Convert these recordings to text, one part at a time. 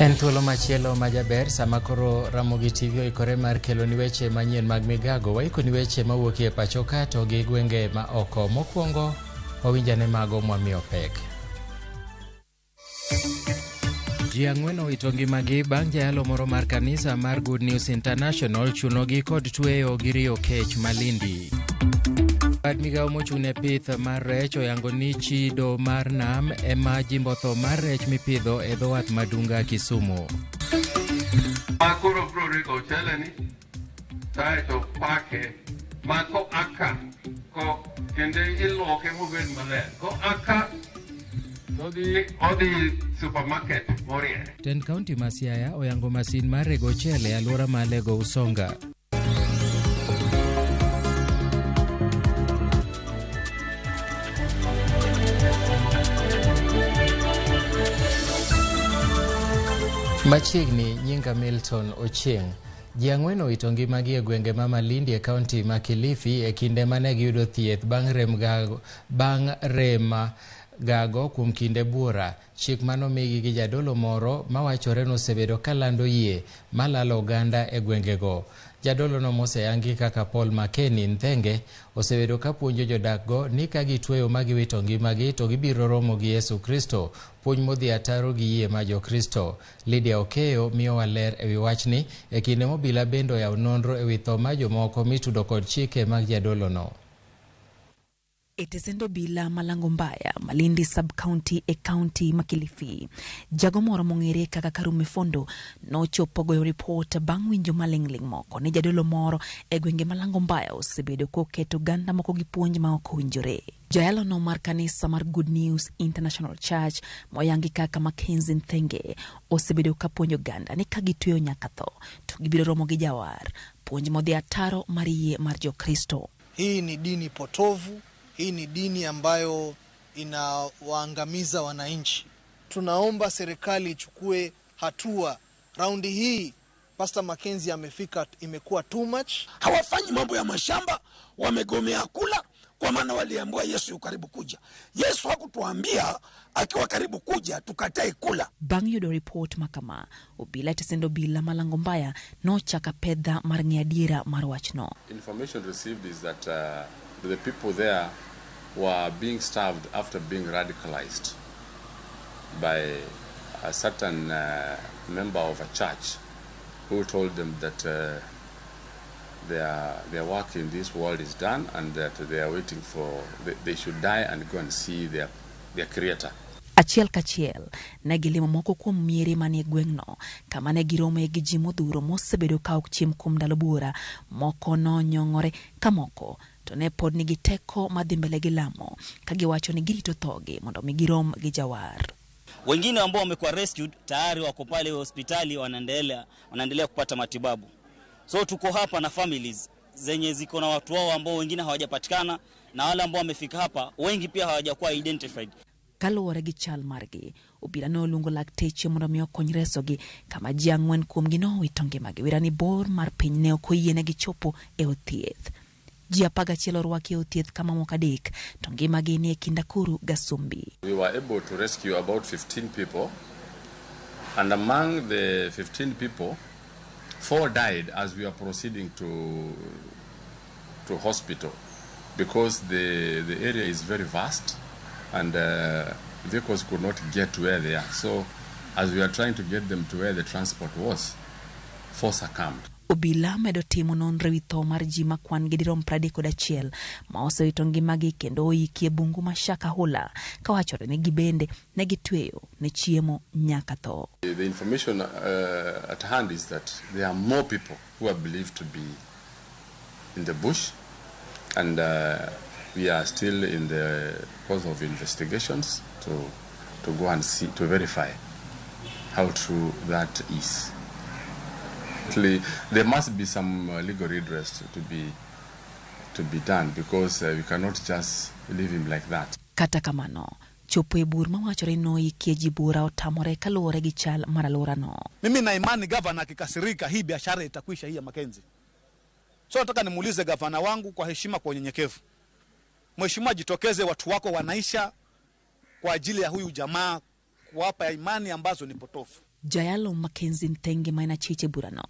En thuolo machielo majaber sama koro Ramogi TV oikore mar keloni weche manyien mag migago. Waikoni weche mawuok e pacho ka to gi gwenge ma oko. Mokwongo wawinjane mago mwamiyo pek. Ji ang'wen owito ngimagi bang' jayalo moro mar kanisa mar Good News International chunogi kod tweyo gi riyo kech Malindi. Bad migawo mochung' ne pith mar rech oyango ni chido mar nam ema jimbo tho mar rech mipidho e dho wath Madunga, Kisumu. Makoro bro rego ochele ni kaeto pake ma koaka ko kendo iluoke mobed maler koaka to odhi supermarket moriere. Tend kaunti ma Siaya oyango masin mar rego ochele e alwora ma Lego Usonga. Machiegni nyinga Milton Ochieng. Ji ang'wen owito ngimagi e gwenge ma Malindi e kaunti ma Kilifi e kinde mane giyudo thieth bang' rem gago kuom kinde buora. Chik manomigi gi jadolo moro mawachore nosebedo kalando yie malalo oganda e gwengego. Jadolono moseyangi kaka Paul Makeni Nthenge osebedo ka puonjo jodakgo ni ka gitweyo ma giwito ngimagi to gibiro romo gi Yesu Kristo, puonj modhi ataro gi yie ma Jokristo. Lydia Okeyo miyowa ler ewi wachni e kinde mobila bende oyawo nonro ewi tho ma jomoko mitudo kod chike mag jadolono. E tesend obila Malango Mbaya, Malindi sub-county e kaunti ma Kilifi. Jago moro mong'ere kaka Karume Fondo nochopo goyo ripot bang' winjo maling'ling' moko ni jadolo moro e gwenge Malango Mbaya osebedo koketo oganda moko gi puonj ma ok owinjore. Jayalono mar kanisa mar Good News International Church moyangi kaka Mackenzie Nthenge osebedo ka puonjo oganda ni ka gitweyo nyaka tho to gibiro romo gi jawar, puonj modhi ataro mar yie mar Jokristo. Hii ni dini potovu. Hii ni dini ambayo inawaangamiza wananchi. Tunaomba serikali ichukue hatua. Raundi hii Pastor Mackenzie amefika, imekuwa too much. Hawafanyi mambo ya mashamba, wamegomea kula kwa maana waliambiwa Yesu yu karibu kuja. Yesu hakutuambia akiwa karibu kuja tukatae kula. Bang' yudo ripot makama, obila e tesend obila Malango Mbaya nochako pedha mar ng'eyo adiera mar wachno. Information received is that the people there were being starved after being radicalized by a certain member of a church who told them that their work in this world is done and that they are waiting for, they should die and go and see their creator. Achiel kachiel ne gilimo moko kuom miere manie gweng'no kama ne girome gi ji modhuro mosebedo ka ok chiem kuom ndalo buora, moko nonyong'ore ka moko to ne pod nigi teko madhi mbele gi lamo ka giwacho ni girito thogi mondo mi girom gi jawar. Wengine ambao wamekuwa rescued tayari wako pale hospitali wanaendelea kupata matibabu. So tuko hapa na families zenye ziko na watu wao ambao wengine hawajapatikana na wale ambao wamefika hapa wengi pia hawajakuwa identified. Kaluwore gi chal margi, obila noluongo lakteche mondo mi okony resogi kama ji ang'wen kuomgi nowito ngimagi. Wira ni bor mar piny ne ok oyienegi chopo e od thieth. Ji 11 orwaki e od thieth kama moko 3 to ngimagi ni e kind Akuru Gasumbi. We were able to rescue about 15 people, and among the 15 people, 4 died as we are proceeding to hospital because the area is very vast and vehicles could not get to where they are. So as we are trying to get them to where the transport was, 4 succumbed. Obila medo timo nonro ewi tho mar ji ma kwan gi dirom 31 ma osewito ngimagi kendo oiki e bungu ma Shakahola kawachore ni gibende ne gitweyo ne chiemo nyaka tho. The information at hand is that there are more people who are believed to be in the bush, and we are still in the course of investigations to go and see, to verify how true that is. There must be some legal redress to be done because we cannot just leave him like that. Kata kamano, chopo e bur mawachore noikie ji bura otamore kaluwore gi chal mar alworano. Mimi na imani gavana akikasirika hii biashara itakwisha hii ya Mackenzie. So nataka nimuulize gavana wangu kwa heshima, kwa unyenyekevu. Mheshimiwa, jitokeze, watu wako wanaisha kwa ajili ya huyu jamaa kuwapa imani ambazo ni potofu. Jayalo Mackenzie Nthenge ma en achich e burano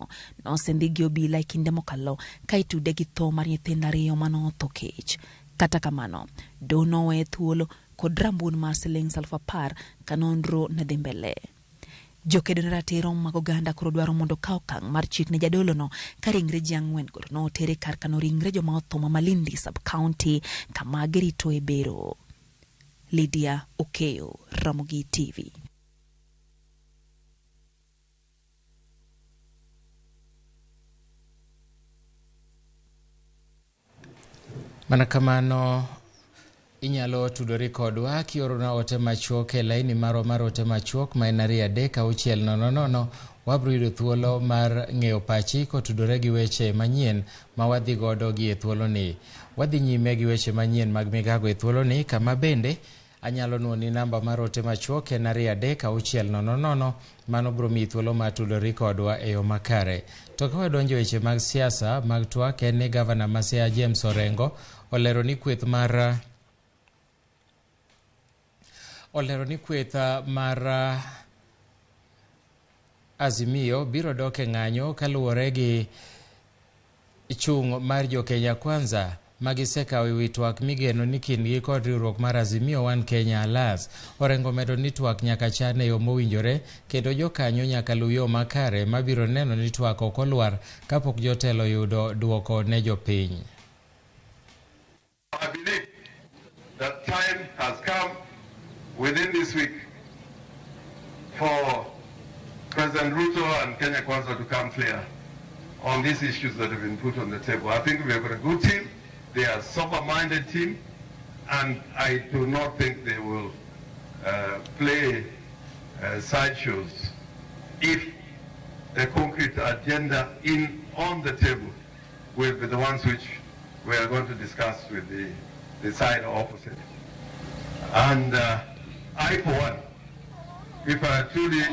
nosendi gi obila e kinde mokalo ka itude gi tho mar nyithindo ariyo manotho kech. Kata kamano, doho noweye thuolo kod rambun mar siling 10,000 ka nonro ne dhi mbele. Jokedo ne ratiro mag oganda koro dwaro mondo okaw okang' mar chik ne jadolono ka ringre ji ang'wen go noter e kar kano ringre joma otho ma Malindi sub-county kama giritoe bero. Lydia Okeyo, Ramogi TV. Mana kamano inyalo tudori kodwa kiorona ote machuok e laini marwa mar ote machuok ma en 23600. Wabiro yudo thuolo mar ng'eyo pachi kotudore gi weche manyien ma wadhi godo gi e thuoloni. Wadhi nyime gi weche manyien mag migago e thuoloni kama bende anyalo nuoni namba mar ote machuok en 23600. Mano biro miyi thuolo mar tudori kodwa e yo makare. To ka wadonjo e weche mag siasa mag twak en ni gavana ma Siaya James Orengo olero ni kweth mar Azimio biro dok e ng'anyo kaluwore gi chung' mar jo Kenya Kwanza ma gisekawo e wi twak migeno ni kindgi kod riwruok mar Azimio One Kenya Alliance. Orengo medo ni twak nyaka chan e yo mowinjore kendo jokanyo nyaka luw yo makare mabiro neno ni twak ok olwar kapok jotelo yudo duoko ne jopiny. I believe that time has come within this week for President Ruto and Kenya Kwanza to come clear on these issues that have been put on the table. I think we have got a good team. They are a sober-minded team, and I do not think they will play sideshows if the concrete agenda on the table will be the ones which we are going to discuss with the side opposite. And I, for one, if I truly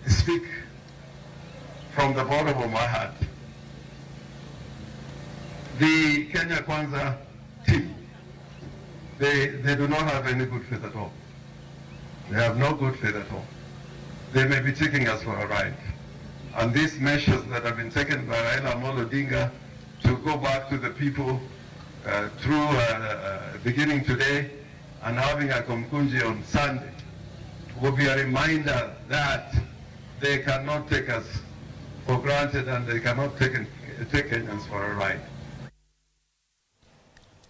speak from the bottom of my heart, the Kenya Kwanza team, they do not have any good faith at all. They have no good faith at all. They may be taking us for a ride. And these measures that have been taken by Raila Amolo Odinga to go back to the people through beginning today and having a Komkunji on Sunday will be a reminder that they cannot take us for granted and they cannot take Kenyans for a ride.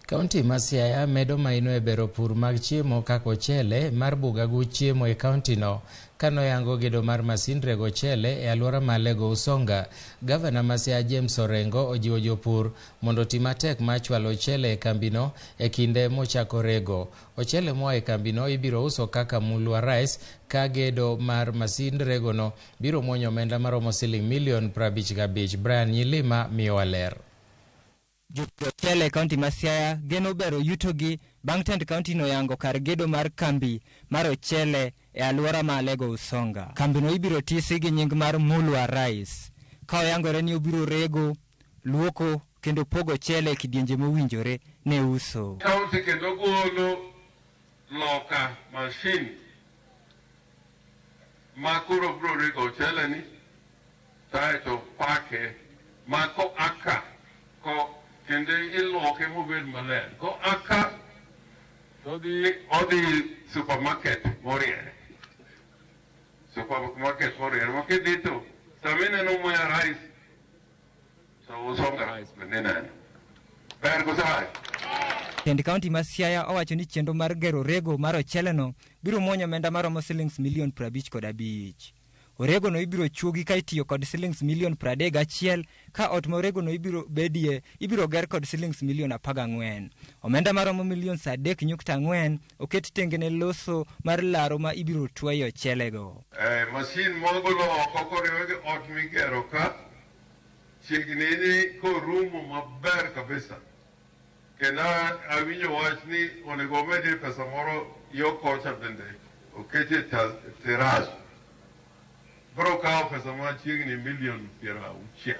Kaunti ma Siaya medo maino e bero pur mag chiemo kaka ochele mar bugagu chiemo e kaunti no kanoyango gedo mar masind rego ochele e alwora ma Lego Usonga. Gavana ma Siaya James Orengo ojiwo jopur mondo oti matek mar chwalo ochele e kambino e kinde mochako rego. Ochele moa e kambino ibiro uso kaka Mulwa Rice ka gedo mar masind regono biro muonyo omenda maromo siling milion 55. Brian Nyilima miyowa ler. Jopur ochele e kaunti ma Siaya geno bero yutogi bang' tend kaunti no yango kar gedo mar kambi mar ochele e alwora ma Alego Usonga. Kambino ibiro tisi gi nying mar Mulwa Rice, ka oyangore ni obiro rego, luoko kendo pogo ochele e kidienje mowinjore ne uso. Kaunti kendo golo loka machine ma koro biro rego ochele ni kaeto pake ma ko aka ko kendo iluoke mobed maler. Ko aka to odhi supermarket moriere. Supermarket moriere. Ma kidhi to sama ineno Mwea Rice to Usonga Rice bende ineno. Ber koso rach? Tend kaunti ma Siaya owacho ni chenro mar gero rego mar ocheleno biro muonyo omenda maromo silings milion 55. Oregono ibiro chuogi ka itiyo kod silings milion 31 ka ot ma oregono ibiro bedie ibiro ger kod silings milion 14. Omenda maromo milion 3.4 oket tenge ne loso mar laro ma ibiro twaye ochelego. Masin mogolo oko koriwe gi ot migero ka chiegni ni korumo maber kabisa. Kendo awinjo wach ni onego omedie pesa moro yo kocha bende oketie terrace. Biro kawo pesa machiegni milion 60.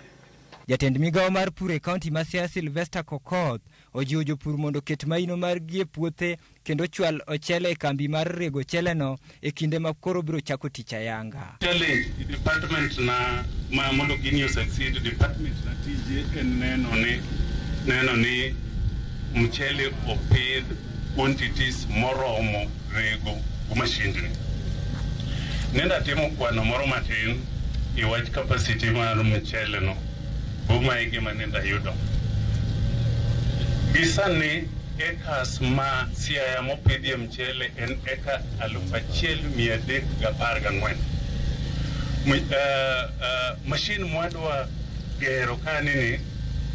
Jatend migawo mar pur e kaunti ma Siaya Sylvester Kokoth ojiwo jopur mondo oket maino margi e puothe kendo chwal ochele e kambi mar rego ocheleno e kinde ma koro biro chako tich ayanga. Challenge department na ma mondo gini succeed, department na tije en neno ni mchele opidh quantities moromo rego go mashindni. Nenda timo kwano moro matin e wach capacity mar mchele no. Buma e gima nenda yudo. Gi sani, acres ma Siaya mopidhie mchele en eka 1314. Machine mwadwa gero kani ni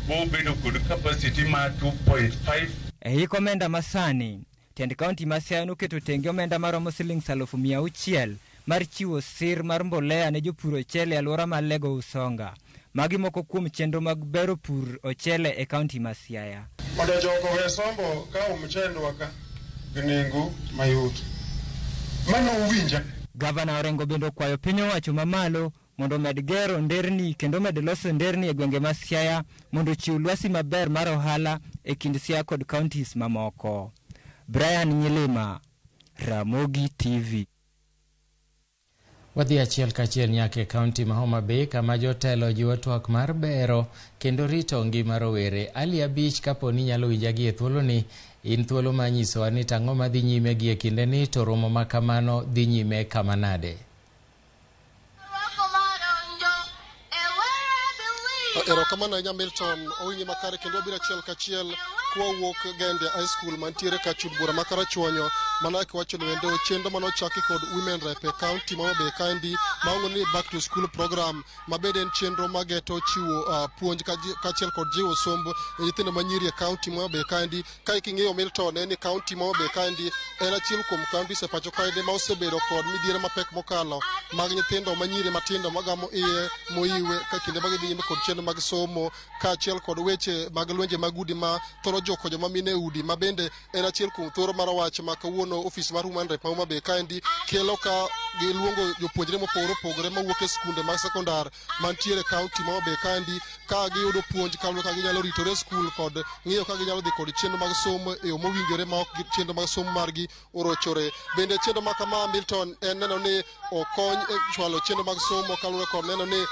bobedo kod capacity ma 2.5. E hik omenda masani, tend kaunti ma Siaya noketo tenge omenda maromo siling 600,000 mar chiwo sir mar mbolea ne jopur ochele e alwora mar Lego Usonga. Magi moko kuom chenro mag bero pur ochele e kaunti ma Siaya. Mondo jogo owe sombo kawo mchendwa ka gi nengo mayot. Mano uwinja. Gavana Orengo bende okwayo piny owacho mamalo mondo omed gero nderni kendo omed loso nderni e gwenge ma Siaya mondo ochiw lwasi maber mar ohala e kind Siaya kod counties mamoko. Brian Nyilima, Ramogi TV. Wadhi achiel kachiel nyaka e kaunti ma Homa Bay, kama jotelo jiwo twak mar bero kendo rito ngima rowere. Ali Abich, kapo ni inyalo winja gi e thuoloni, in thuolo mar nyisowa ni tang'o madhi nyime gi e kindeni, to romo ma kamano dhi nyime kama nade? Erokamano ahinya, Milton. Owinji makare kendo wabiro achiel kachiel kwawuok Gende High School mantiere ka chud bura ma Karachuonyo. Mana kaka iwacho wendo, chenro manochaki kod Women Rep e kaunti ma Homa Bay kaendi ma ong'ere ni Back to School Program, ma bende en chenro mageto chiwo puonj kaachiel kod jiwo somb nyithindo manyiri e kaunti ma Homa Bay kaendi. Ka king'iyo, Milton, en ni kaunti ma Homa Bay kaendi en achiel kuom counties e pacho kaendi ma osebedo kod midhiero mapek mokalo mag nyithindo manyiri matindo magamo iye moiwe ka kinde ma gidhi nyime kod chenro mag somo, kaachiel kod weche mag lwenje mag udi ma thoro juko joma mine e udi, ma bende en achiel kuom thoro mar wach ma kawuono ofis mar Women Rep ma Homa Bay kaendi kelo, ka giluongo jopuonjre mopogore opogore mawuok e skunde mag sekondar mantiere e kaunti ma Homa Bay kaendi, ka giyudo puonj kaluwore kaka ginyalo ritore e skul kod ng'iyo ka ginyalo dhi kod chenro mag somo e yo mowinjore ma ok chenro mag somo margi orochore. Bende chenro ma kama, Milton, en neno ni okony e chwalo chenro mag somo kaluwore kod neno ni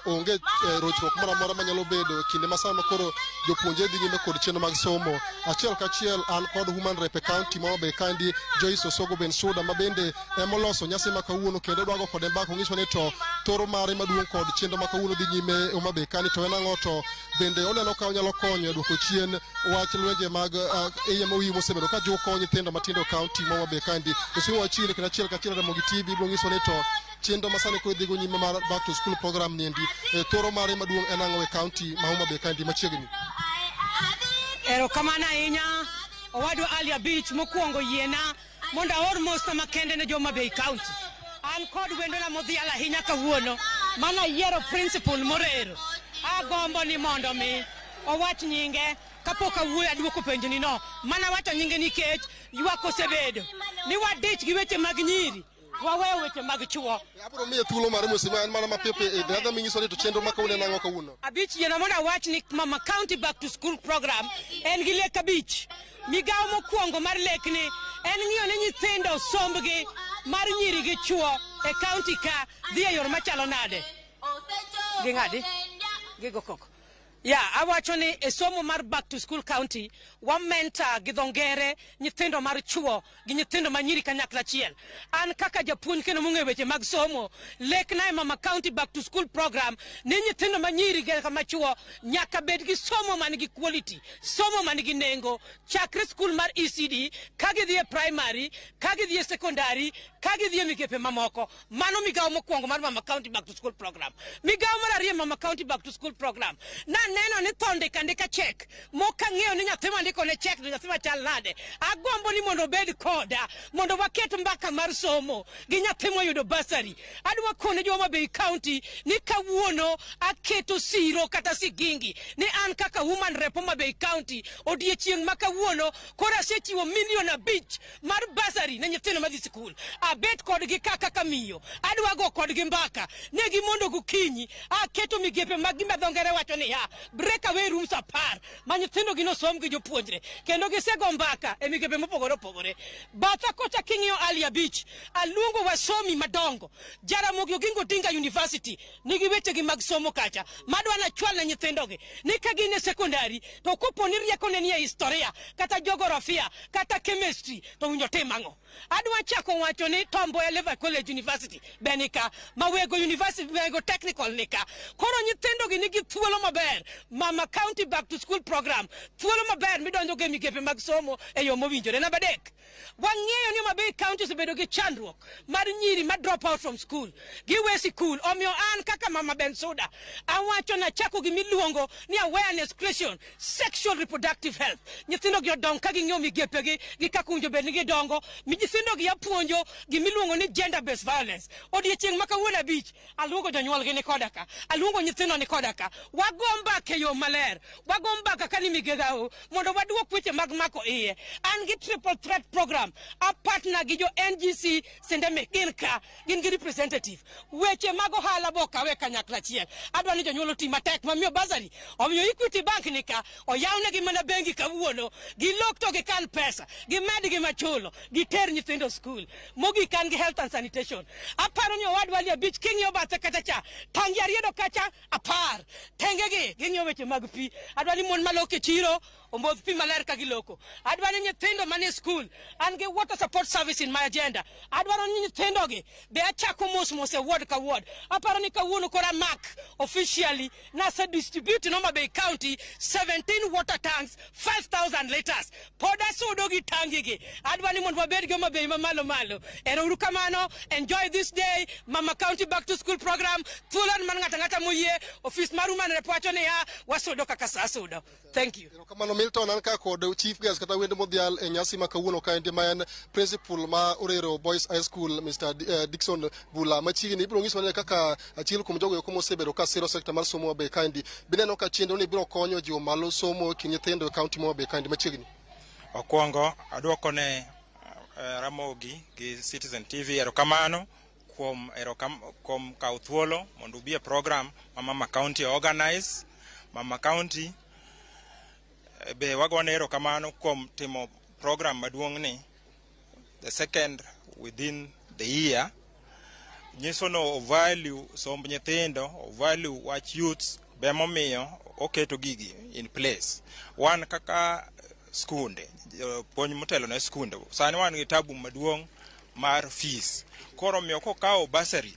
onge rochruok moro amora manyalo bedo e kinde ma sama koro jopuonjre dhi nyime kod chenro mag somo. Achiel kachiel an kod Women Rep e kaunti ma Homa Bay kaendi, Joyce Osogo Bensuda, ma bende emoloso nyasi ma kawuono, kendo dwago kode mbaka ong'iswa ni to thoro mare maduong' kod chenro ma kawuono dhi nyime e Homa Bay kani to en ang'o, to bende oneno ka onyalo konyo e duoko chien wach lwenje mag iye mowiy mosebedo ka juko nyithindo matindo e kaunti ma Homa Bay kaendi. Osimo wachiegni kendo achiel kachiel Ramogi TV biro nyiso ni to chenro ma sani koro dhigo nyime mar Back to School Program niendi, thoro mare maduong' en ang'o e kaunti ma Homa Bay kaendi machiegni. Erokamano ahinya, owadwa Ali Abich. Mokwongo yiena mondo aor mosna makende ne jo Homa Bay County. An kod wendona modhial ahinya kawuono mana yiero principal Morero. Agombo ni mondo mi owach nyinge kapok awuoyo aduoko penjoni no. Mana wacho nyinge nikech ywak osebedo ni wadich gi weche mag nyiri, waweyo weche mag chuo. Abiro miye thuolo mar mheshimiwa en mana mapiyo piyo e dhi minyiso ni to chenro ma kawuono en ang'o kawuono. Abich, yiena mondo awach ni Mama County Back to School Program en gi lek abich. Migawo mokwongo mar lekni en ng'iyo ni nyithindo sombgi mar nyiri gi chuo e kaunti ka dhi e yor machalo nade. Ging'adi gigo koko ya awacho ni e somo mar Back to School County wa mentor gi dho ngere nyithindo mar chuo gi nyithindo ma nyiri kanyakla achiel. An kaka japuonj kendo mong'eyo weche mag somo, lekna e Mama County Back to School Program ni nyithindo ma nyiri gi ma chuo nyaka bed gi somo man gi quality, somo man gi nengo, chakre skul mar ECD ka gidhi e primary, ka gidhi e secondary, ka gidhi e migepe mamoko. Mano migawo mokwongo mar Mama County Back to School Program. Migawo mar ariyo, Mama County Back to School Program. Naneno Aneno ni tho ndika andika cheque mok ang'eyo ni nyathi mandiko ne cheque to nyathi machal nade. Agombo ni mondo obed koda mondo waket mbaka mar somo gi nyathi moyudo bursary. Adwa kone jo Homa Bay County ni kawuono aketo siro kata sigingi ni an kaka woman rep Homa Bay County odiechieng' ma kawuono koro asechiwo milion 5 mar bursary ne nyithindo madhi sikul. Abet kodgi ka kaka miyo, adwa go kodgi mbaka ne gimondo gokinyi aketo migepe mag gima dho ngere wacho niya breakaway rooms 10 ma nyithindo gi nosom gi jopuonjre kendo gisego mbaka e migepe mopogore opogore. Batha kocha king'iyo Ali Abich, aluongo wasomi madongo Jaramogi Oginga Odinga University nigi wechegi mag somo kacha madwa nachwal ne nyithindogi ni ka gin e sekondari to kopo ni rieko ne nie historia kata geografia kata chemistry to winjo tim ang'o. Adwa chako wacho ni Tom Mboya Levi College University be nika, Mawego University, Mawego Technical nika. Koro nyithindogi nigi thuolo maber, Mama County Back to School Program, thuolo maber midonjo go e migepe mag somo e yo mowinjore. Namba 3, wang'eyo ni Homa Bay County osebedo gi chandruok mar nyiri ma drop out from school, giwe sikul. Omiyo an kaka Mama Bensuda awacho nachako gimiluongo ni awareness creation, sexual reproductive health. Nyithindo gi odong ka ging'eyo migepegi gi kaka owinjo bed ni gidongo. Nyithindo gi apuonjo gimiluongo ni gender based violence. Odiechieng' ma kawuono 5 aluongo jonyuolgi ni koda ka, aluongo nyithindo ni koda ka, wago mbaka e yo maler, wago mbaka ka ni migegao mondo waduok weche mag mako iye. An gi triple threat program, a partner gi jo NGC Sendemic gin ka, gin gi representative. Weche mag ohala bo kawe kanyakla achiel. Adwa ni jonyuol oti matek mamiyo bursary. Omiyo Equity Bank ni ka, oyawnegi mana bengi kawuono, gilok to gikan pesa, gimed gi machulo, giter nyithindo skul. Mogik an gi health and sanitation. Aparo ni owadwa Ali Abich king'iyo bathe kacha cha, tangi ariedo kacha 10. Tengegi ging'iyo weche mag pi. Adwa ni mon maloko e chiro omodh pi maler ka giloko. Adwa ni nyithindo manie skul, an gi water support service in my agenda. Adwaro ni nyithindogi be achako mos mos e ward ka ward. Aparo ni kawuono koro amak officially nase distribute in Homa Bay County 17 water tanks 5000 liters. Pod asudo gi tangi gi. Adwa ni mondo wabed gi Homa Bay mamalo malo. Ero uru kamano, enjoy this day, Mama County Back to School program. Thuolo en mar ng'ato ang'ata moyie, ofis mar woman rep wacho niya, wasudo kaka sa sudo. Thank you. Kamano Milton, an ka kod chief guest kata wende modhial e nyasi ma kawuono kaendi ma en principal ma Orero Boys High School Mr. Dickson Bula. Machiegni ibiro nyiso ne kaka achiel kuom jogo eko mosebedo ka siro sekta mar somo Homa Bay kaendi. Bineno ka chenro ni biro konyo jiwo malo somo e kind nyithindo e kaunti ma Homa Bay kaendi machiegni. Okwongo aduoko ne Ramogi gi Citizen TV erokamano kuom kawo thuolo mondo ubi e program ma Mama County organize. Mama County be wagone erokamano kuom timo program maduong' ni, the second within the year, nyiso no value somb nyithindo, value wach youths be momiyo oketo gigi in place. Wan kaka skunde, puonj motelo ne skunde, sani wan gi tabu maduong' mar fees. Koro omiyo kokawo bursary,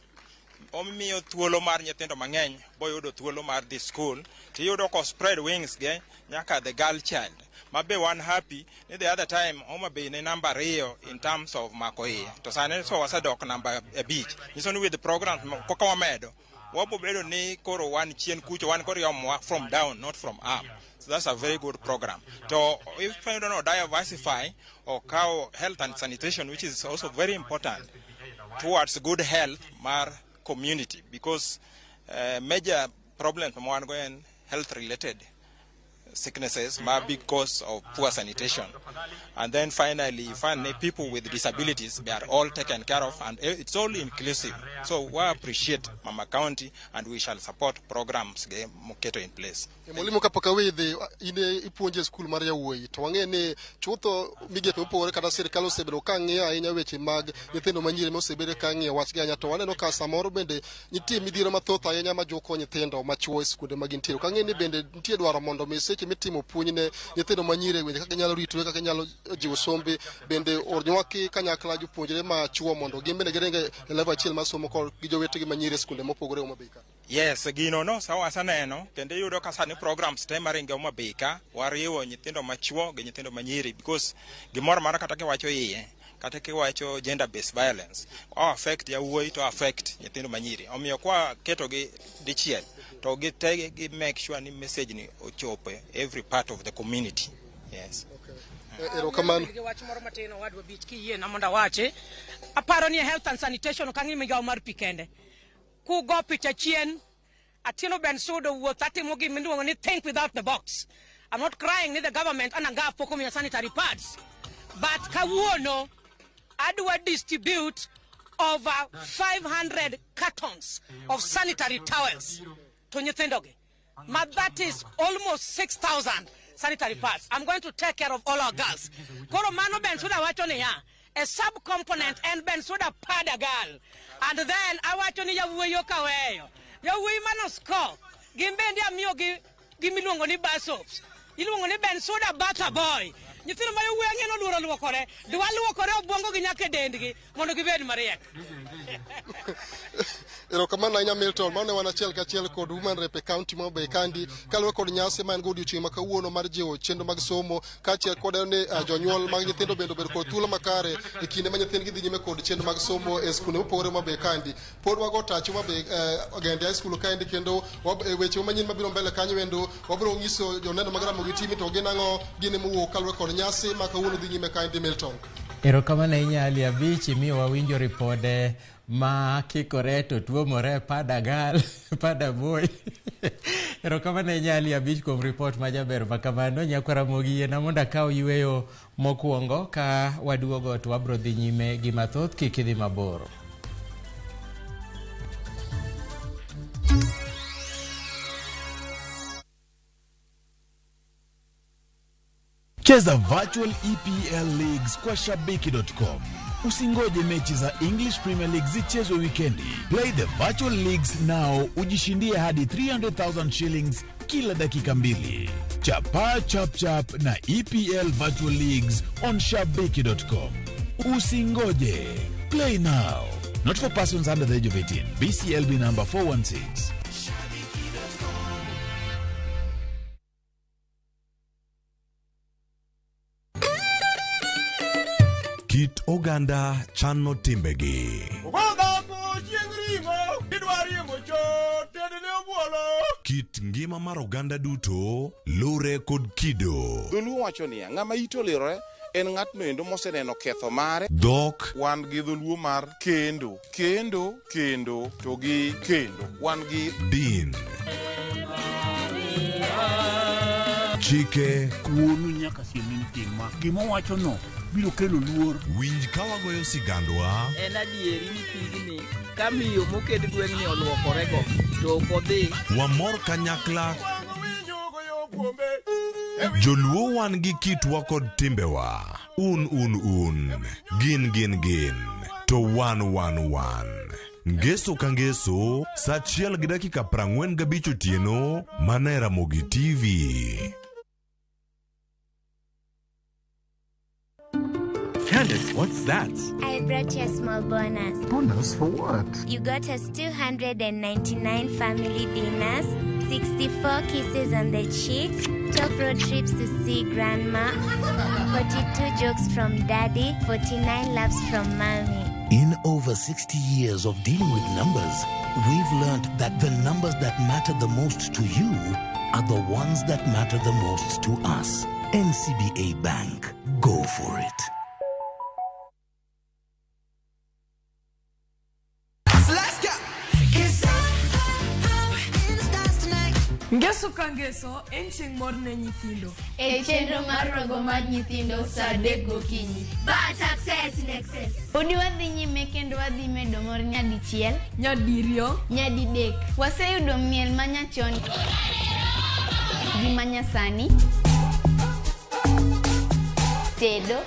omiyo thuolo mar nyithindo mang'eny boyudo thuolo mar dhi school, tiyudo ko spread wings ge nyaka the girl child. Ma be wan happy ni the other time Homa Bay ne namba 2 in terms of mako iye. To sani so wasedok namba 5. Nyiso ni with the program koka wamedo, wabo bedo ni koro wan chien kucho, wan koro yomo from down, not from up. So that's a very good program. To if you don't know, diversify or cow health and sanitation, which is also very important towards good health mar community, because major problem from one going health related sicknesses ma big cause of poor sanitation. And then finally, you find people with disabilities, they are all taken care of, and it's all inclusive. So we appreciate Mama County, and we shall support programs moketo in place. Mwalimu, kapok awedhi, in ipuonjo e skul mar yawuoyi, to wang'e ni chutho migepe mopogore kata sirikal osebedo ka ng'iyo ahinya weche mag nyithindo manyiri mosebedo ka ng'iyo wachgi ahinya, to waneno ka samoro bende nitie midhiero mathoth ahinya ma juko nyithindo machuo e skunde ma gintiere. Ok ang'e ni bende nitie dwaro mondo mi seche mitimo puonj ne nyithindo manyiri e gwenge kaka ginyalo ritore, kaka ginyalo jiwo sombe, bende orwaki kanyakla jopuonjre machuo mondo gin bende giringe e level achiel mar somo kod gi jowetegi manyiri e skunde mopogore Homa Bay ka. Yes, gino no sawa aseneno, kendo iyudo ka sani programs te maringo Homa Bay ka wariwo nyithindo machuo gi nyithindo manyiri, because gimoro amora kata kiwacho iye kata kiwacho gender based violence o affect yawuoyi to affect nyithindo manyiri, omiyo kwa ketogi dichiel To gite gi make sure ni message ni ochopo every part of the community. Yes. Erokamano. Gi wach moro matin owadwa bich kiyie na mondo awachi. Aparo ni health and sanitation ok ang'i migawo mar pi kende. Kugo picha chien, Atieno Ben Sudo wuoth atimo gima iluongo ni think without the box. I'm not crying ni the government ananga pok omiya sanitary pads. But kawuono adwa distribute over 500 cartons of sanitary towels to nyithindogi. Ma that is almost 6,000 sanitary pads. I'm going to take care of all our girls. Koro mano Ben Suda wacho niya, a sub-component en Ben Suda pada girl. And then awacho ni yawuoyi ok aweyo. Yawuoyi mano score. Gin bende amiyogi gimiluongo ni bar soaps. Iluongo ni Ben Suda butter boy. Nyithindo ma yawuoyi ang'e noluoro luokore. Dwa luokore obwongo gi nyaka e dendgi mondo gibed mariek. Erokamano ahinya Milton. Mano ne wan achiel kachiel kod Women Rep e county ma Homabay kandi kaluwore kod nyasi ma en go odiochieng' ma kawuono mar jiwo chenro mag somo kaachiel kod ni jonyuol mag nyithindo bende obed kod thuolo makare e kinde ma nyithindgi dhi nyime kod chenro mag somo e skunde mopogore ma Homabay kandi. Pod wago tach Homabay Gende High School kaendi kendo weche manyien mabiro mbele kanyo endo wabiro nyiso joneno mag Ramogi TV to gin ang'o gini mowuok kaluwore kod nyasi ma kawuono dhi nyime kaendi Milton. Erokamano ahinya Ali Abich, imiyo wawinjo ripode ma kikore to tuomore pada gal pada boy. Erokamano ahinya Ali Abich kuom ripot ma jaber ma kamano. Nyakwa Ramogi yiena mondo akaw yweyo mokwongo ka waduogo to wabro dhi nyime gi mathoth kik idhi mabor. Cheza virtual EPL leagues kwa shabiki.com. Usingoje mechi za English Premier League zichezwe wikendi. Play the virtual leagues now, ujishindie hadi 300,000 shillings kila dakika mbili. Chapa chap chap na EPL virtual leagues on shabiki.com. Usingoje. Play now. Not for persons under the age of 18. BCLB number 416. Kit oganda chano timbegi. Kit ngima mar oganda duto lure kod kido. Dholuo wacho niya, ng'ama ite olirore en ng'atno endo moseneno ketho mare. Dhok. Wan gi dholuo mar kendo, kendo, kendo, to gi kendo. Wan gi din. Chike. Wuonu nyaka siem ni tim ma. Gima owachono biro kelo luor. Winj ka wagoyo sigandwa. En adieri ni pigni ka miyo moked gweng'ni oluokorego to ok odhi. Wamor kanyakla. Joluo wan gi kitwa kod timbewa. Un un un. Gin gin gin. To wan wan wan. Ngeso ka ngeso, sa 1:45 otieno, mana e Ramogi TV. Candace, what's that? I brought you a small bonus. Bonus for what? You got us 299 family dinners, 64 kisses on the cheek, 12 road trips to see grandma, 42 jokes from daddy, 49 laughs from mommy. In over 60 years of dealing with numbers, we've learned that the numbers that matter the most to you are the ones that matter the most to us. NCBA Bank. Go for it. Ngeso ka ngeso en chieng' mor ne nyithindo. E chenro mar rogo mar nyithindo saa 3 gokinyi. But success in excess. Podi wadhi nyime kendo wadhi medo mor nyadichiel, nyadiriyo, nyadidek. Waseyudo miel manyachon gi manyasani, tedo,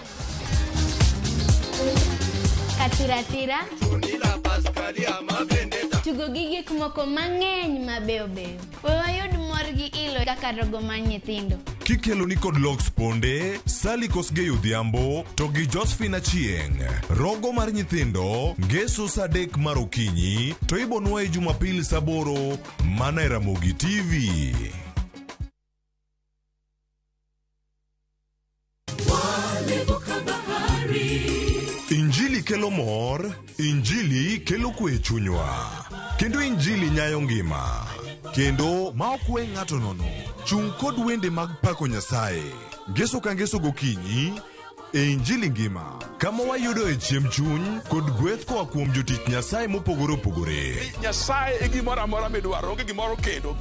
katiratira, tugo gi gik moko mang'eny mabeyo beyo. We wayud mor gi ilo kaka rogo mar nyithindo. Kikelo ni kod Lox Ponde, Sally Kosgei Odhiambo to gi Josephine Achieng'. Rogo mar nyithindo, ngeso saa 3 mar okinyi, to ibonwa e Jumapil saa 8, mana e Ramogi TV. Injili kelo mor, Injili kelo kwe e chunywa, kendo Injili nyayo ngima. Kendo ma ok we ng'ato nono. Chung' kod wende mag pako Nyasaye. Ngeso ka ngeso gokinyi e Injili Ngima, kama wayudoe chiemb chuny kod gweth koa kuom jotich Nyasaye mopogore opogore. Nyasaye e gimoro amora midwaro, onge gimoro kendo.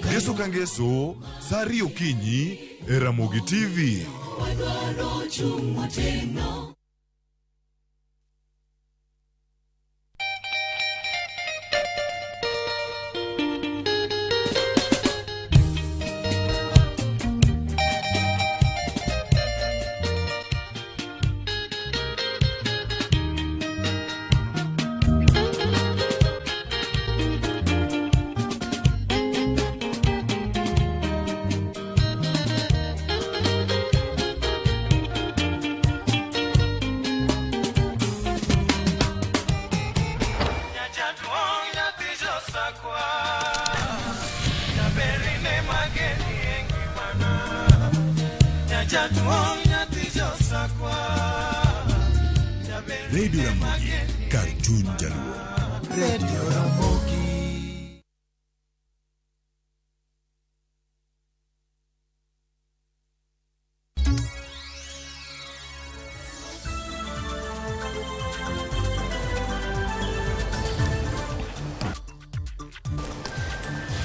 Ngeso ka ngeso, sa 2 okinyi e Ramogi TV. Wadwaro chung' motegno. Radio Ramogi, kar chuny Jaluo. Radio Ramogi.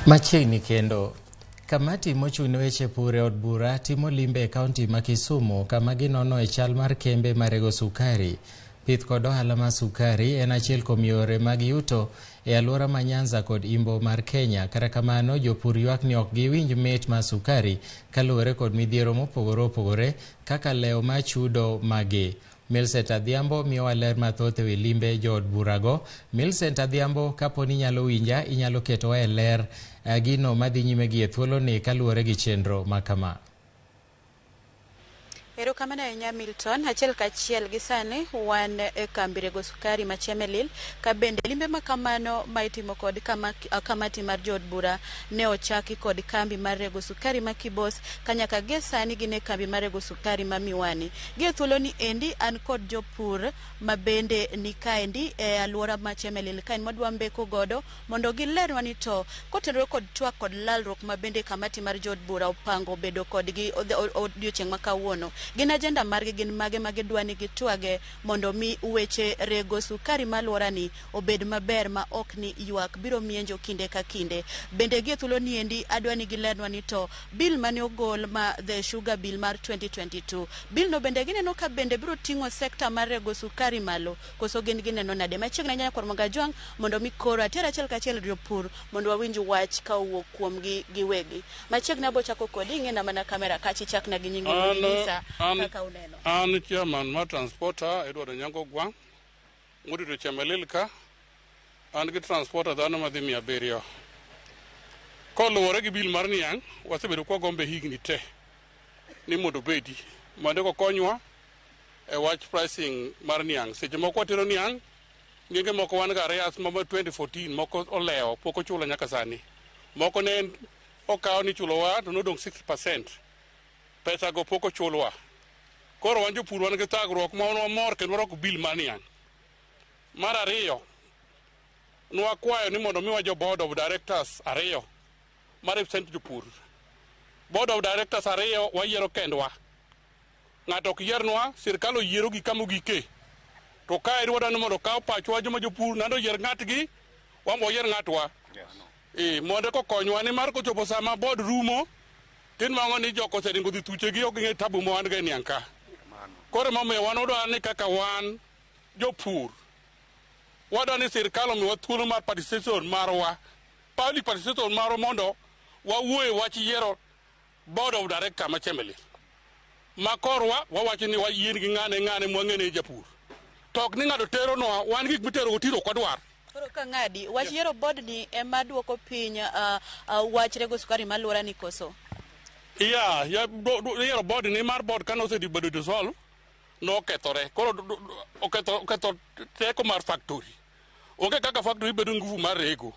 Machiegni kendo, kamati mochung' ne weche pur e od bura timo limbe e kaunti ma Kisumu kama ginono e chal mar kembe marego sukari. Pith kod ohala mar sukari en achiel kuom yore mag yuto e alwora ma Nyanza kod Imbo mar Kenya. Kata kamano, jopur ywak ni ok giwinj mit mar sukari kaluwore kod midhiero mopogore opogore kaka lewo mar chudo magi. Millicent Adhiambo miyowa ler mathoth ewi limbe jood burago. Millicent Adhiambo, kapo ni inyalo winja, inyalo ketowa e ler gino madhi nyime gi e thuoloni kaluwore gi chenro ma kama. Erokamano ahinya Milton. Achiel kachiel gi sani wan e kambi rego sukari ma Chemelil, ka bende limbe ma kamano ma itimo kod kamati mar jood bura ne ochaki kod kambi mar rego sukari ma Kibos, ka nyaka gie sani gin e kambi mar rego sukari ma Miwani. Gie thuoloni endi an kod jopur ma bende ni kaendi e alwora ma Chemelil kaen mwadwa mbeko godo mondo gilernwa ni to kotenore kod twak kod lalruok ma bende kamati mar jood bura opango bedo kodgi odiochieng' ma kawuono. Gin agenda margi gin mage ma gidwa ni gitwage mondo mi weche rego sukari ma alworani obed maber ma ok ni ywak biro mienjo kinde ka kinde. Bende gie thuolo ni endi adwa ni gilernwa ni to bill mane ogol ma the sugar bill mar 2022, bill no bende gineno ka bende biro ting'o sekta mar rego sukari malo koso gin gineno nade. Machiegni ahinya Nyakwar Mogajwang' mondo mi koro ater achiel kachiel jopur mondo wawinj wach ka owuok kuomgi giwegi. Machiegni abo chako kodi, ing'ena mana kamera kachi chakna gi nyingi mondo inyisa kaka uneno. An chairman mar transporter Edward Onyango Gwang' morito Chemelil ka. An gi transporter dhano madhi 700. Koluwore gi bill mar niang', wasebedo kwagombe higni te ni mondo obedi mondo okonywa e wach pricing mar niang'. Seche moko watero niang', ngenge moko wan ga arrears ma 2014 moko olewo pok ochulo nyaka sani. Moko ne okaw ni chulowa to nodong' 60%. Pesa go pok ochulwa. Koro wan jopur wan gi thagruok ma wan wamor kendo warwako bill mar niang'. Mar ariyo, nwakwayo ni mondo miwa jo board of directors 2 ma represent jopur. Board of directors 2 wayiero kendwa. Ng'ato ok yiernwa, sirkal oyiero gi kama ogike. To kae wadwa ni mondo okaw pachwa joma jopur nando oyier ng'atgi, wan be wayier ng'atwa. Mondo kokonywa nimar kochopo sama board rumo, tinwang'o ni jok oseringo dhi thuchegi ok ging'e tabu ma wan go e niang' ka. Koro emomiyo wan wadwa ni kaka wan jopur, wadwa ni sirkal omiwa thuolo mar participation marwa, public participation marwa mondo wawuo e wach yiero board of director ma Chemelil. Ma korwa wawacho ni wayien gi ng'ane ng'ane mwang'e ni japur. To ok ni ng'ato teronwa, wan gik mitero go tiro ok wadwar. Koro ka ng'adi, wach yiero board ni ema duoko piny wach rego sukari ma alwora ni koso? Yeah, yiero board ni mar board kane osebedo dissolve, nokethore. Koro oketho teko mar factory. Onge kaka factory bedo nguvu mar rego.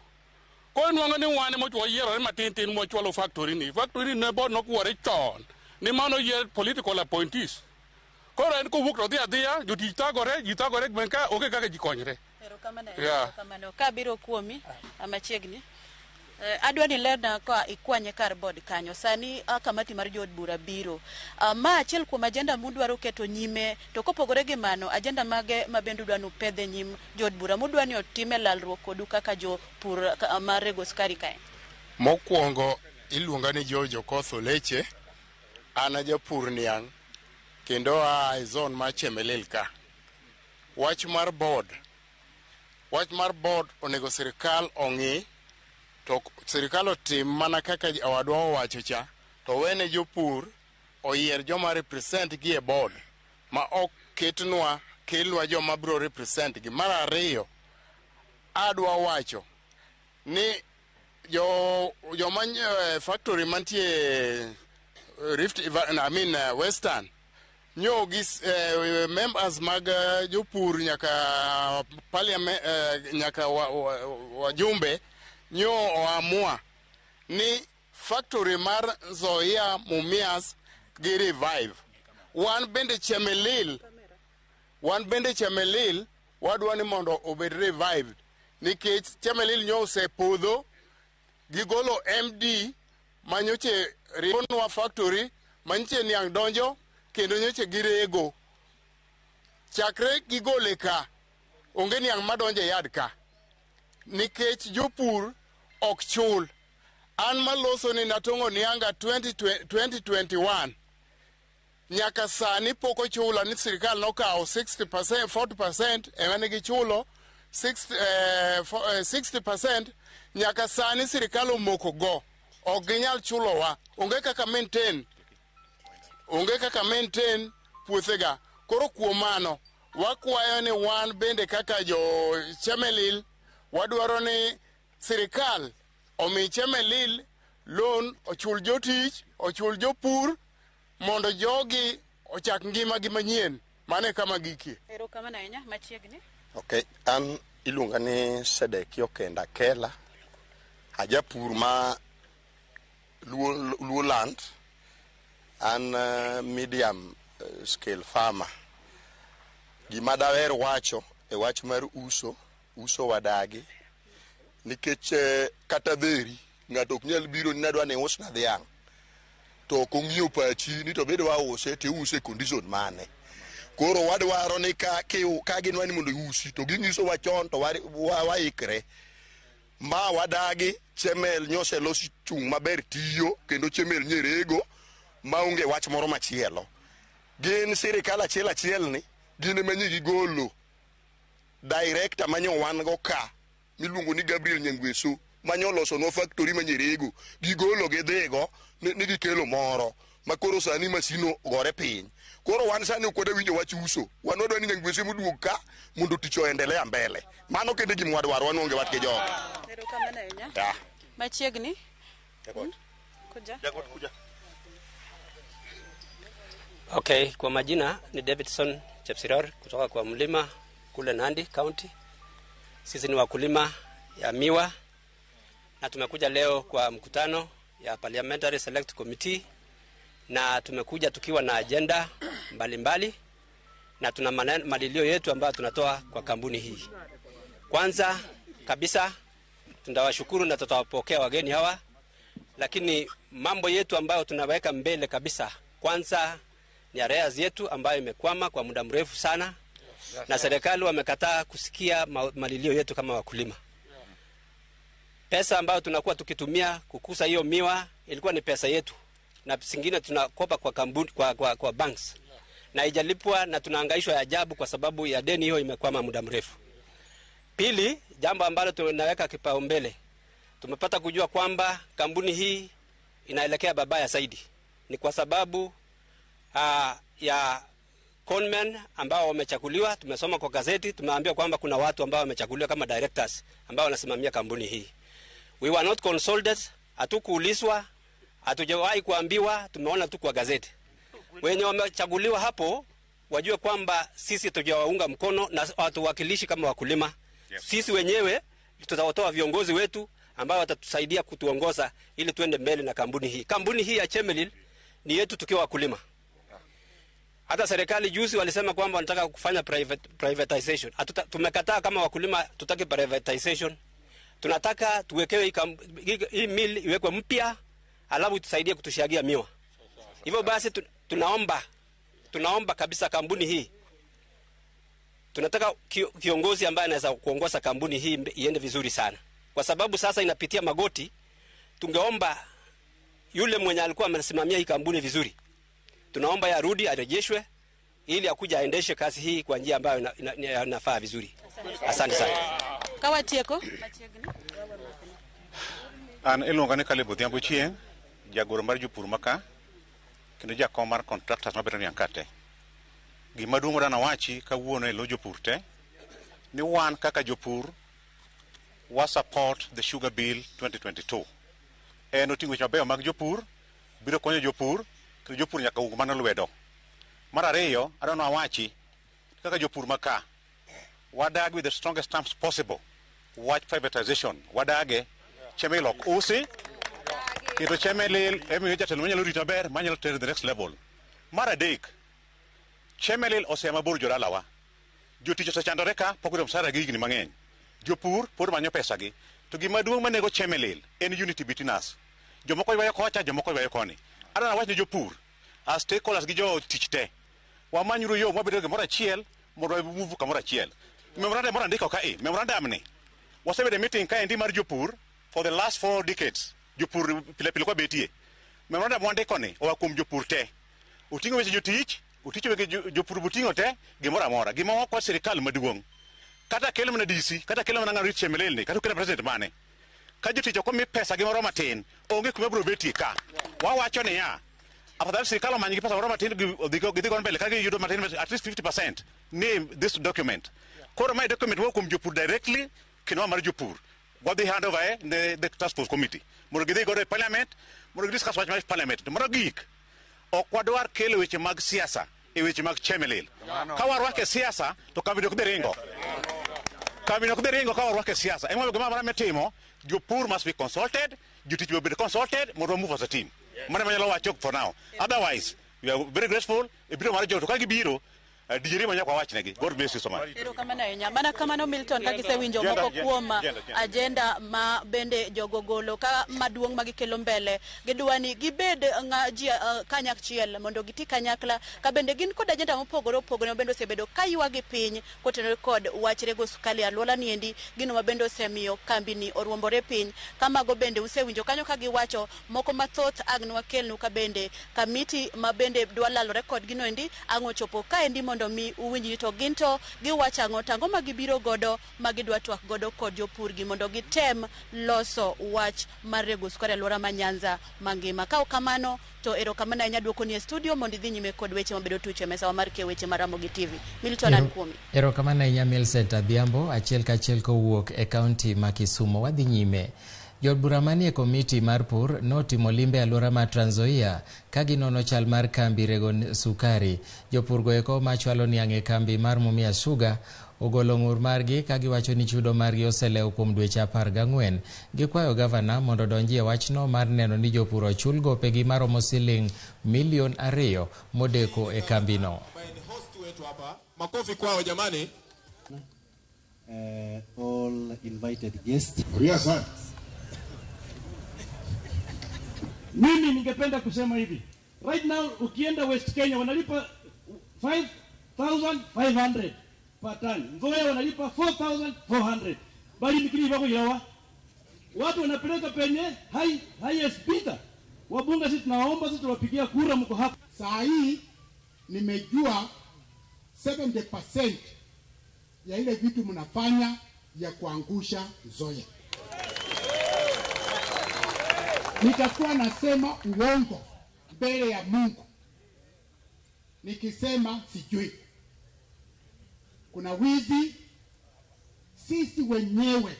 Koro inwang'o ni wan ema wayierore matin tin mwachwalo factory ni. Factory ni ne board nokuore chon. Ni mano yier political appointees. Koro en kowuok to odhi adhiya, jotich thagore, ji thagore gweng' ka, onge kaka ji konyre. Erokamano. Kabiro kuomi machiegni. Adwa ni lerna ka ikwanye kar board kanyo. Sani kamati mar jood bura biro. Ma achiel kuom agenda mudwaro keto nyime, to kopogore gi mano, agenda mage ma bende udwa ni upedhe nyim jood bura mudwa ni otime lalruok kodu kaka jopur mar rego sukari kae? Mokwongo iluonga ni George Okoth Oleche, an a japur niang' kendo aa e zone mar Chemelil ka. Wach mar board onego sirikal ong'i, to sirikal otim mana kaka owadwa owacho cha, to wene jopur oyier joma represent gi e board ma ok ketnwa kelnwa joma biro represent gi. Mar ariyo, adwa wacho ni joma factory mantie Rift, I mean Western, nyo gi members mag jopur nyaka parliament, nyaka wajumbe nyo oamua ni factory mar Nzoia Mumias gi revive. Wan bende Chemelil wadwa ni mondo obed revived nikech Chemelil nyo osepodho, gigolo MD manyoche riembonwa factory manyiche niang' donjo kendo nyoche girego. Chakre gigole ka, onge niang' madonjo e yard ka nikech jopur ok chul. An maloso ni natong'o nianga 2021 nyaka sani pok ochula ni sirikal nokawo 60%, 40% ema ne gichulo 60% nyaka sani sirikal omoko go, ok ginyal chulowa. Onge kaka maintain puothega. Koro kuom mano wakwayo ni wan bende kaka jo Chemelil wadwaro ni sirikal omi Chemelil loan, ochul jotich, ochul jopur mondo jogi ochak ngimagi manyien. Mano e kama gikie. Erokamano ahinya. Machiegni. Okay, an iluonga ni Sedeki Okenda Kela, ajapur ma Luo land, an medium scale farmer. Gima daher wacho e wach mar uso wadagi nikech kata dheri ng'ato ok nyal biro ni nadwa ni usna dhiang' to ok ong'iyo pachi ni to bidwa use to iuse e condition mane. Koro wadwaro ni ka ginwa ni mondo iusi to ginyisowa chon to waikre. Ma wadagi Chemel nyoselosi chung' maber tiyo kendo Chemel nyerego maonge wach moro machielo. Gin sirikal achiel achiel ni gin ema nyi gigolo director manyo wan go ka miluongo ni Gabriel Nyangweso manyo losonwa factory manyerego, gigolo gidhigo ni gikelo moro ma koro sani masino gore piny. Koro wan sani ok wadwa winjo wach uso, wan wadwa ni Nyangweso moduog ka mondo tich oendelea mbele. Mano kende gima wadwaro, wan onge wach gi jogi. Erokamano ahinya. Machiegni. Kuja. Okay, kwa majina ni Davidson Chepsiror kutoka kwa mlima kule Nandi County. Sisi ni wakulima ya miwa na tumekuja leo kwa mkutano ya Parliamentary Select Committee, na tumekuja tukiwa na agenda mbalimbali na tuna malilio yetu ambayo tunatoa kwa kampuni hii. Kwanza kabisa tunawashukuru na tutawapokea wageni hawa, lakini mambo yetu ambayo tunaweka mbele kabisa kwanza ni areas yetu ambayo imekwama kwa muda mrefu sana, na serikali wamekataa kusikia malilio yetu kama wakulima. Pesa ambayo tunakuwa tukitumia kukusa hiyo miwa ilikuwa ni pesa yetu, na singine tunakopa kwa kampuni, kwa banks, na haijalipwa na tunahangaishwa ajabu kwa sababu ya deni hiyo imekwama muda mrefu. Pili, jambo ambalo tunaweka kipaumbele, tumepata kujua kwamba kampuni hii inaelekea babaya zaidi. Ni kwa sababu ya conmen ambao wamechaguliwa. Tumesoma kwa gazeti, tumeambiwa kwamba kuna watu ambao wamechaguliwa kama directors ambao wanasimamia kampuni hii. We were not consulted, hatukuulizwa, hatujawahi kuambiwa, tumeona tu kwa gazeti. Wenye wamechaguliwa hapo wajue kwamba sisi tujawaunga mkono na watuwakilishi kama wakulima. Sisi wenyewe tutawatoa viongozi wetu ambao watatusaidia kutuongoza ili tuende mbele na kampuni hii. Kampuni hii ya Chemelil ni yetu tukiwa wakulima. Hata serikali juzi walisema kwamba wanataka kufanya privatization. Tumekataa kama wakulima, tutaki privatization. Tunataka tuwekewe hii mill iwekwe mpya, alafu tusaidie kutushagia miwa. Hivyo basi tunaomba kabisa kampuni hii. Tunataka kiongozi ambaye anaweza kuongoza kampuni hii iende vizuri sana. Kwa sababu sasa inapitia magoti. Tungeomba yule mwenye alikuwa amesimamia hii kampuni vizuri, tunaomba yarudi arejeshwe ili akuja aendeshe kazi hii kwa njia ambayo inafaa vizuri. Asante sana. Kawatieko. An iluonga ni Caleb Odhiambo Chieng', jagoro mar jopur maka, kendo jakom mar contractors mabedo niang' kate. Gima duong' madwa nawachi kawuono e lo jopur te, ni wan kaka jopur wa support the Sugar Bill 2022. En oting'o weche mabeyo mag jopur, biro konyo jopur, kendo jopur nyaka ung mano lwedo. Mar ariyo, adwa nawachi kaka jopur maka, wadag with the strongest terms possible wach privatization, wadage Chemelil ok usi, kendo Chemelil emiyo jatelo manyalo rito maber, manyalo tero the next level. Mar adek, Chemelil osea mabor jodalawa. Jotich osechandore ka, pok oyudo msara gi higni mang'eny. Jopur pod manyo pesagi. To gima duong' manego Chemelil en unity between us. Jomoko ywayo kocha, jomoko ywayo koni. Adwa nawach ne jopur, as stakeholders gi jotich te, wamanyuru yo mwabedo gimoro achiel mondo wamove kamoro achiel. Memorandum moro andiko kae, memorandum ni wasebedo e meeting kaendi mar jopur for the last 4 decades. Jopur pile pile kwa betie. Memorandum mwandiko ni oa kuom jopur te. Oting'o weche jotich, oting'o weche jopur boting'o te, gimoro amora. Gima wakwa sirikal maduong'. Kata kel mana DC, kata kel mana ng'ano rit Chemelil ni, kata kel president mane. Ka jotich ok omi pesa gimoro matin, onge kuma biro betie ka. Wawacho niya, afadhali sirikal omany gi pesa moro matin gidhi go mbele ka giyudo matin at least 50% ni this document. Koro mae document wuok kuom jopur directly kendo mar jopur. Wadhi hand over ne the task force committee. Mondo gidhi godo e parliament, mondo gidiscuss wach mar parliament. To mano gik, ok wadwar kelo weche mag siasa e weche mag Chemelil. Ka warwako e siasa, to kambi ok dhi ringo. Kambi ok dhi ringo ka warwako e siasa. Emomiyo gimoro amora mitimo, jopur must be consulted, jotich be obed consulted, mondo wa move as a team. Mano ema anyalo wacho for now. Otherwise, we are very grateful. E biro mar jo to ka gibiro, dijeri ma nyaka wawachnegi. God bless you so much. Erokamano ahinya. Mana kamano Milton, ka gisewinjo moko kuom agenda ma bende jogo golo ka maduong' ma gikelo mbele, gidwa ni gibed ji kanyachiel mondo giti kanyakla, ka bende gin kod agenda mopogore opogore ma bende osebedo ka ywagi piny kotenore kod wach rego sukari e alwora niendi, gino ma bende osemiyo kambi ni oruombore piny. Ka mago bende usewinjo kanyo ka giwacho moko mathoth ang' nwakelnu ka bende kamiti ma bende dwa lalore kod gino endi ang' ochopo kaendi mondo mi uwinj ni to gin to giwacho ang'o, to ang'o ma gibiro godo ma gidwa twak godo kod jopur gi mondo gitem loso wach mar rego sukari e alwora ma Nyanza mangima. Ka ok kamano to erokamano ahinya duokoni e studio mondo idhi nyime kod weche mabedo tucho e mesawa mar keyo weche mar Ramogi TV. Milton, an kuomi. Erokamano ahinya Millicent Adhiambo, achiel kachiel kowuok e kaunti ma Kisumo. Wadhi nyime. Jood bura manie komiti mar pur notimo limbe e alwora mar Trans Nzoia ka ginono chal mar kambi rego sukari. Jopur go eko machwalo niang' e kambi mar Mumia Sugar ogolo ng'ur margi ka giwacho ni chudo margi oselewo kuom dweche 14. Gikwayo gavana mondo odonji e wachno mar neno ni jopur ochul gopegi maromo siling milion 2 modeko e kambino. Makofi kwao jamani. All invited guests. Mimi ningependa kusema hivi. Right now ukienda West Kenya wanalipa 5,500 per ton. Nzoia wanalipa 4,400. Bali mikiri bako yawa. Watu wanapeleka penye highest bidder. Wabunge sisi tunaomba, sisi tuwapigia kura mko hapa. Saa hii nimejua 70% ya ile vitu mnafanya ya kuangusha Nzoia. Nitakuwa nasema uongo mbele ya Mungu nikisema sijui. Kuna wizi, sisi wenyewe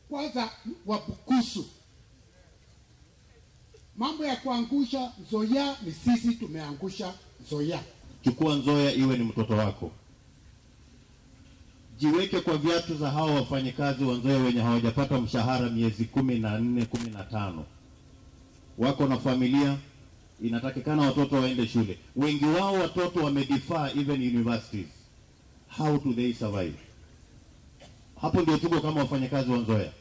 kwanza Wabukusu. Mambo ya kuangusha Nzoia ni sisi tumeangusha Nzoia. Chukua Nzoia iwe ni mtoto wako. Jiweke kwa viatu za hao wafanyikazi wa Nzoia wenye hawajapata mshahara miezi 14, 15. Wako na familia, Inatakikana watoto waende shule. Wengi wao watoto wamedefer even universities. How do they survive? Hapo ndio tuko kama wafanyakazi wa Nzoia.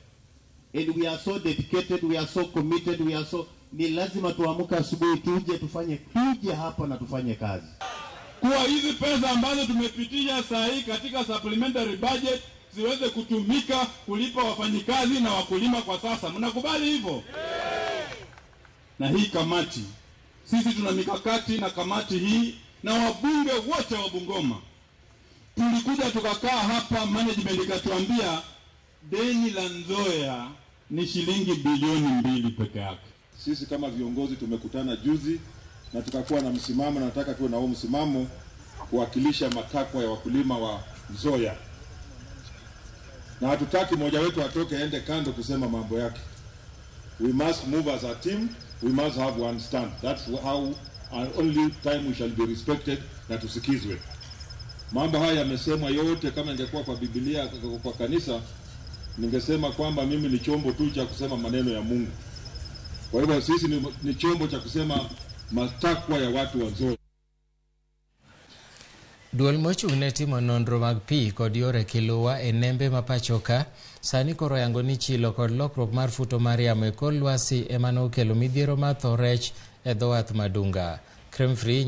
And we are so dedicated, we are so committed, we are so... Ni lazima tuamke asubuhi tuje tufanye, tuje hapa na tufanye kazi. Kwa hizi pesa ambazo tumepitisha saa hii katika supplementary budget ziweze kutumika kulipa wafanyikazi na wakulima kwa sasa. Mnakubali hivyo? Yeah. Na hii kamati, sisi tuna mikakati na kamati hii na wabunge wote wa Bungoma. Tulikuja tukakaa hapa, management ikatuambia deni la Nzoia ni shilingi bilioni 2 peke yake. Sisi kama viongozi tumekutana juzi na tukakuwa na msimamo, na nataka tuwe na huo msimamo kuwakilisha matakwa ya wakulima wa Nzoia. Na hatutaki mmoja wetu atoke aende kando kusema mambo yake. We must move as a team, we must have one stand. That's how and only time we shall be respected na tusikizwe. Mambo haya yamesemwa yote. Kama ingekuwa kwa Biblia, kwa kanisa, ningesema kwamba mimi ni chombo tu cha kusema maneno ya Mungu. Kwa hivyo sisi ni chombo cha kusema matakwa ya watu wa Nzoia. Duol mochung' ne timo nonro mag pi kod yore kiluwa e nembe ma pachoka sani koro yango ni chilo kod lokruok mar futo mar yamo e kor lwasi ema nokelo midhiero mar tho rech e dho wath Madunga. Kremfree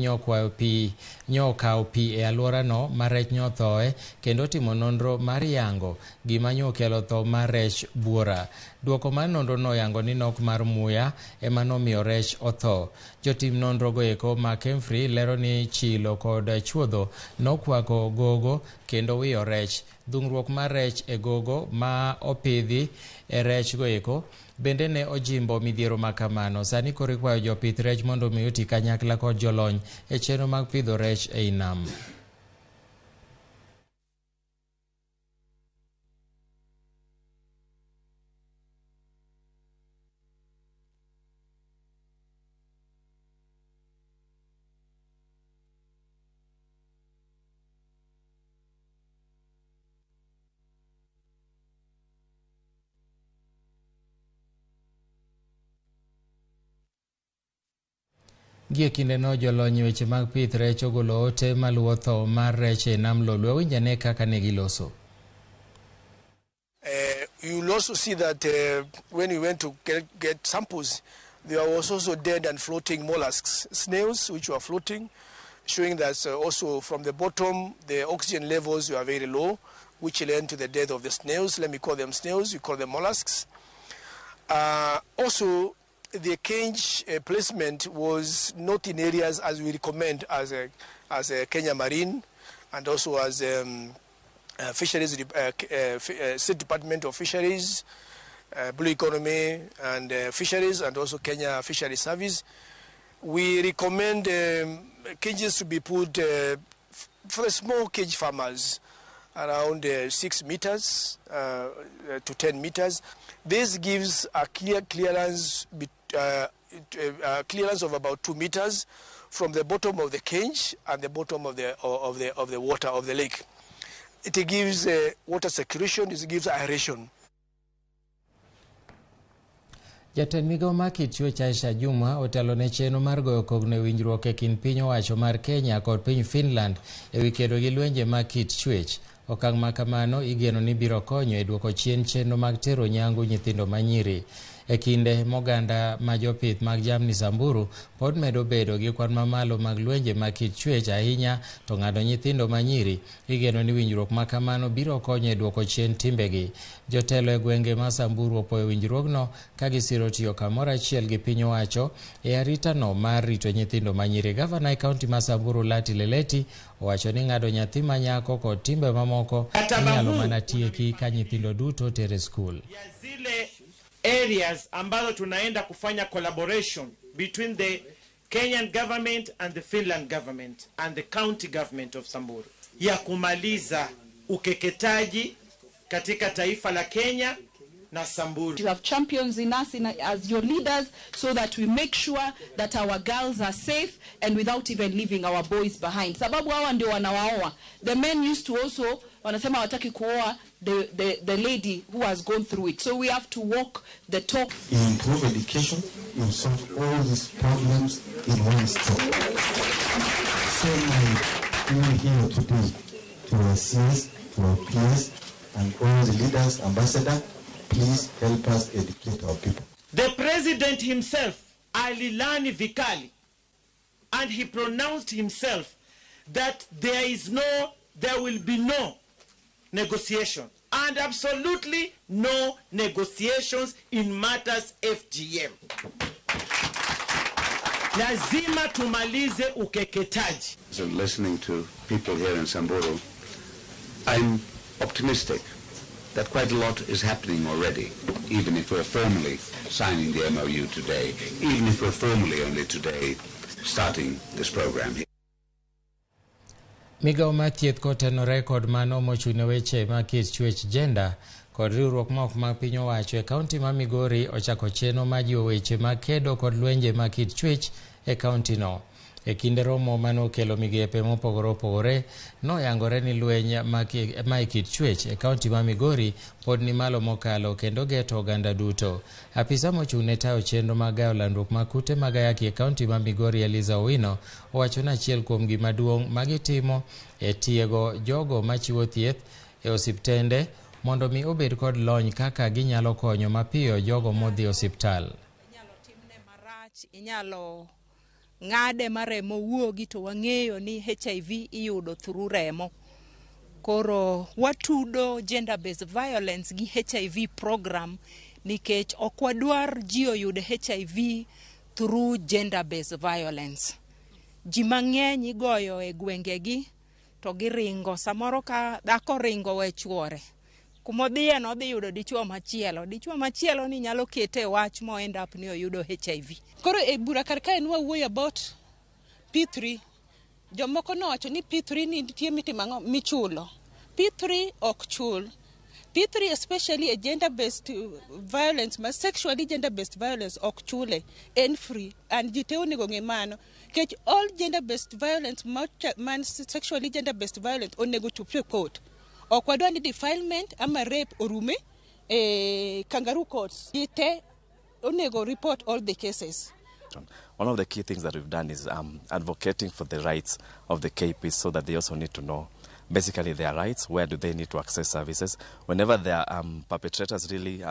nyokawo pi e alworano ma rech nyothoe kendo timo nonro mar yango gima nyokelo tho mar rech buora. Duoko mar nonro noyango ni nok mar muya ema nomiyo rech otho. Jotim nonro go eko ma Kemfree lero ni chilo kod chuodho nokwako gogo kendo wiyo rech. Dhungruok mar rech e gogo ma opidhi e rech go eko bende ne ojimbo midhiero makamano. Sani koro ikwayo jopith rech mondo mi oti kanyakla kod jolony e chenro mag pidho rech ei nam. Gie kindeno jolony weche mag pith rech ogolo ote maluwo tho mar rech e nam Lolwe. Winj ane kaka ne giloso. You will also see that when we went to get samples, there was also dead and floating mollusks, snails which were floating, showing that also from the bottom the oxygen levels were very low, which led to the death of the snails. Let me call them snails, you call them mollusks. Also, the cage placement was not in areas as we recommend as a Kenya Marine and also as Fisheries, State Department of Fisheries, Blue Economy and Fisheries, and also Kenya Fisheries Service. We recommend cages to be put for the small cage farmers around 6 meters to 10 meters. This gives a clear clearance, clearance of about 2 meters from the bottom of the cage and the bottom of the water of the lake. It gives water circulation, it gives aeration. Jatend migao mar kit chwech Aisha Juma otelo ne chenro mar goyo kogno e winjruok e kind piny owacho mar Kenya kod piny Finland e wi kedo gi lwenje mag kit chwech. Okang' ma kamano igeno ni biro konyo e duoko chien chenro mag tero nyangu nyithindo manyiri. E kinde moganda ma jopith mag jamni Samburu pod medo bedo gi kwan mamalo mag lwenje mag kit chwech ahinya to ng'ado nyithindo manyiri, igeno ni winjruok ma kamano biro konyo e duoko chien timbegi. Jotelo e gwenge ma Samburu opoyo winjruogno ka gisiro tiyo kamoro achiel gi piny owacho e aritano mar rito nyithindo manyiri. Gavana e kaunti ma Samburu Lati Leleti owacho ni ng'ado nyathi ma nyako kod timbe mamoko inyalo mana tieki ka nyithindo duto tere skul. Areas ambazo tunaenda kufanya collaboration between the Kenyan government and the Finland government and the county government of Samburu ya kumaliza ukeketaji katika taifa la Kenya na Samburu. You have champions in us as your leaders so that we make sure that our girls are safe and without even leaving our boys behind. Sababu hawa ndio wanawaoa. The men used to also Wanasema hawataki kuoa the lady who has gone through it. So we have to walk the talk. You improve education, you solve all these problems in one step. So my plea here today to our CS, to our peers, and all the leaders, ambassador, please help us educate our people. The president himself alilani vikali and he pronounced himself that there will be no negotiation, and absolutely no negotiations in matters FGM. Lazima tumalize ukeketaji. So listening to people here in Samburu, I'm optimistic that quite a lot is happening already, even if we're formally signing the MOU today, even if we're formally only today starting this program here. Migawo mar thieth kotenore kod mano mochung' ne weche mag kit chwech gender kod riwruok ma ok mag piny owacho e kaunti ma Migori ochako chenro mar jiwo weche mag kedo kod lwenje mag kit chwech e kaunti no. E kinde romo mane okelo migepe mopogore opogore, noyangore ni lweny ma e kit chwech e kaunti ma Migori pod ni malo mokalo kendo geto oganda duto. Apisa mochung' ne tayo chenro mag gayo landruok mag kute mag ayaki e kaunti ma Migori Eliza Owino owacho ni achiel kuom gima duong' magitimo e tiego jogo machiwo thieth e osiptende mondo mi obed kod lony kaka ginyalo konyo mapiyo jogo modhi osiptal. Inyalo ng'ade ma remo wuogi to wang'eyo ni HIV iyudo through remo. Koro watudo gender based violence gi HIV program nikech ok wadwar ji oyud HIV through gender based violence. Ji mang'eny igoyo e gwengegi to giringo. Samoro ka dhako ringo we chuore, kumodhiye no odhi yudo dichuo machielo. Dichuo machielo ni nyalo kete e wach mo end up ni oyudo HIV. Koro e bura kar kae nwawuoyo about P3. Jomoko nowacho ni P3 ni nitie mitimo ang'o michulo. P3 ok chul. P3 especially a gender based violence ma sexually gender based violence ok chule, en free and ji te onego ng'e mano. Nikech all gender based violence man sexually gender based violence onego chop e court. Ok wadwa ni defilement ama rape orume e kangaroo courts. Ji te onego report all the cases. One of the key things that we've done is advocating for the rights of the KPs so that they also need to know basically their rights, where do they need to access services. Whenever their perpetrators really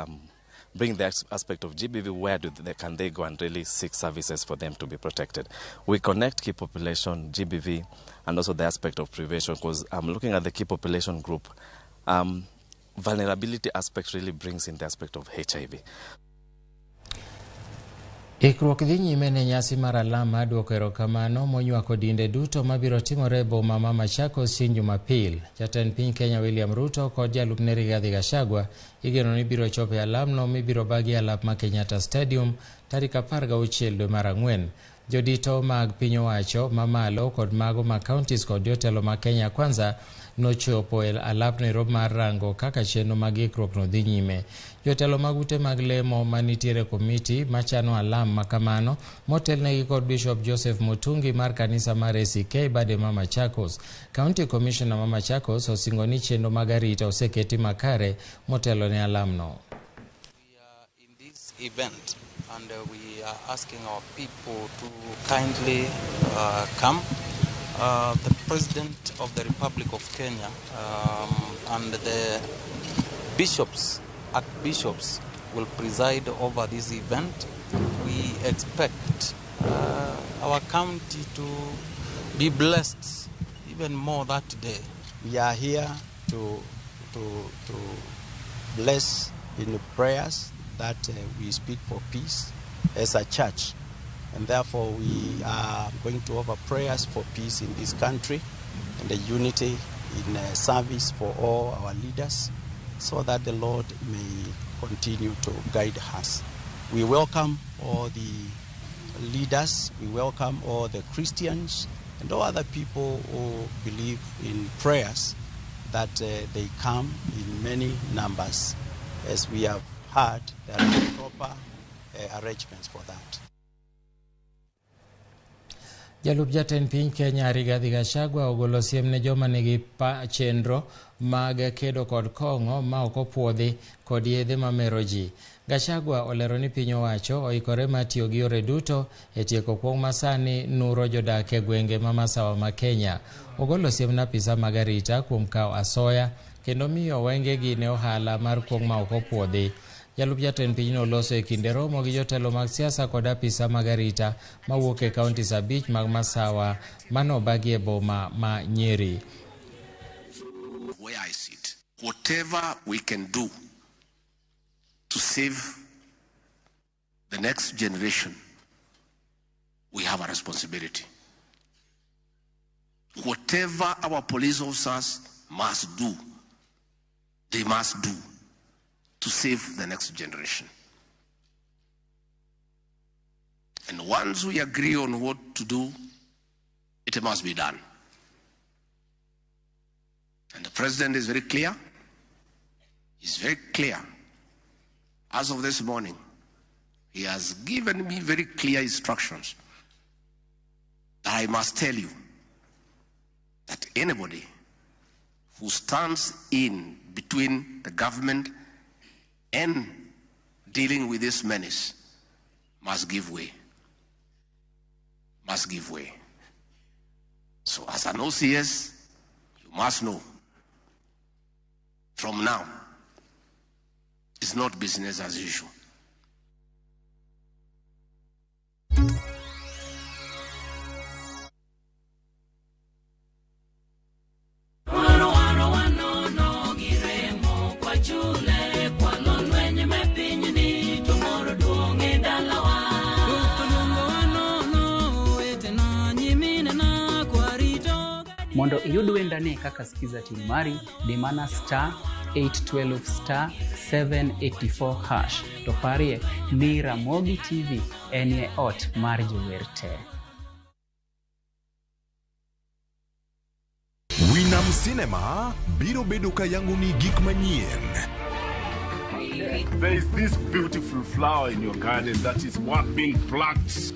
bring the aspect of GBV, where can they go and really seek services for them to be protected. We connect key population, GBV, and also the aspect of prevention, because I'm looking at the key population group. Vulnerability aspect really brings in the aspect of HIV. Ikruok dhi nyime ne nyasi mar alam mar duoko erokamano monywako dinde duto mabiro timore e boma ma Machakos chieng' Jumapil. Jatend piny Kenya William Ruto kod jalupne Rigathi Gachagua igeno ni biro chopo e alamno mibiro bagi e alap ma Kenyatta Stadium tarik 16 dwe mar ang'wen. Jodito mag piny owacho mamalo kod mago mag counties kod jotelo mag Kenya Kwanza nochopo e alapno e romo mar rango kaka chenro mag ikruokno dhi nyime. Jotelo mag ute mag lemo manitiere komiti machano alam makamano motelnegi kod Bishop Joseph Mutungi mar kanisa mar ACK Bade ma Machakos. County Commissioner ma Machakos osingo ni chenro mag arita oseketi makare motelo ne alamno. This event, and we are asking our people to kindly come. The President of the Republic of Kenya and the bishops, archbishops, will preside over this event. We expect our county to be blessed even more that day. We are here to bless in the prayers that we speak for peace as a church, and therefore we are going to offer prayers for peace in this country and the unity in service for all our leaders, so that the Lord may continue to guide us. We welcome all the leaders, we welcome all the Christians and all other people who believe in prayers, that they come in many numbers. As we have heard, there are proper arrangements for that. Jalup jatend piny Kenya Rigathi Gachagua ogolo siem ne joma nigi chenro mag kedo kod kong'o ma ok opuodhi kod yedhe mamero ji. Gachagua olero ni piny owacho oikore mar tiyo gi yore duto e tieko kuong' masani nuro jodak e gwenge ma masawa ma Kenya. Ogolo siem ne apisa mag arita kuom kawo asoya kendo miyo wengegi ne ohala mar kuong' ma ok opuodhi. Jalup jatend pinyno oloso e kinde romo gi jotelo mag siasa kod apisa mag arita mawuok e kauntis 5 mag masawa manobagi e boma ma Nyeri. Where I sit, whatever we can do to save the next generation, we have a responsibility. Whatever our police officers must do, they must do to save the next generation. And once we agree on what to do, it must be done. And the president is very clear. He's very clear. As of this morning, he has given me very clear instructions that I must tell you that anybody who stands in between the government and dealing with this menace must give way. Must give way. So as an OCS, you must know from now, it's not business as usual. Mondo iyud wendane kaka Skiza Tune mari, di mana star 812 star 784 hash. To parie ni Ramogi TV enie ot mar jower te. Winam Cinema biro bedo ka yangoni gik manyien. There is this beautiful flower in your garden that is worth being plucked.